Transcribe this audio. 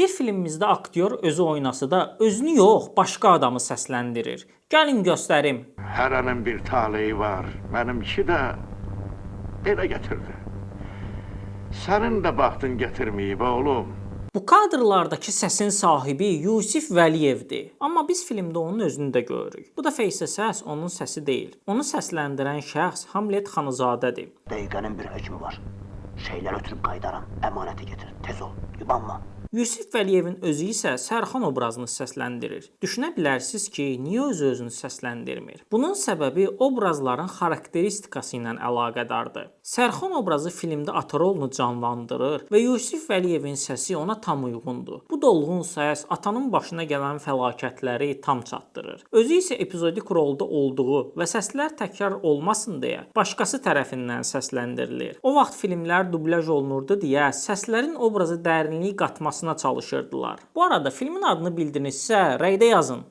Bir filmimizdə aktyor özü oynasa da özünü yox, başqa adamı səsləndirir. Gəlin göstərim. Hərənin bir taleyi var. Mənimki də elə gətirdi. Sənin də baxtın gətirməyib, oğlum. Bu kadrlardakı səsin sahibi Yusif Vəliyevdir. Amma biz filmdə onun özünü də görürük. Bu dəfə isə səs onun səsi deyil. Onu səsləndirən şəxs Hamlet Xanızadədir. Dəqiqənin bir hökmü var. Şeyləri ötürüb qaydaram. Əmanəti getir. Tez ol. Yubanma. Yusif Vəliyevin özü isə Sərxan obrazını səsləndirir. Düşünə bilərsiniz ki, niyə öz özünü səsləndirmir? Bunun səbəbi obrazların xarakteristikası ilə əlaqədardır. Sərxan obrazı filmdə ata rolunu canlandırır və Yusif Vəliyevin səsi ona tam uyğundur. Bu dolğun səs atanın başına gələn fəlakətləri tam çatdırır. Özü isə epizodik rolda olduğu və səslər təkrar olmasın deyə başqası tərəfindən səsləndirilir. O vaxt filmlər dublyaj olunurdu deyə səslərin obraza dərinlik qatmasına çalışırdılar. Bu arada filmin adını bildinizsə, rəydə yazın.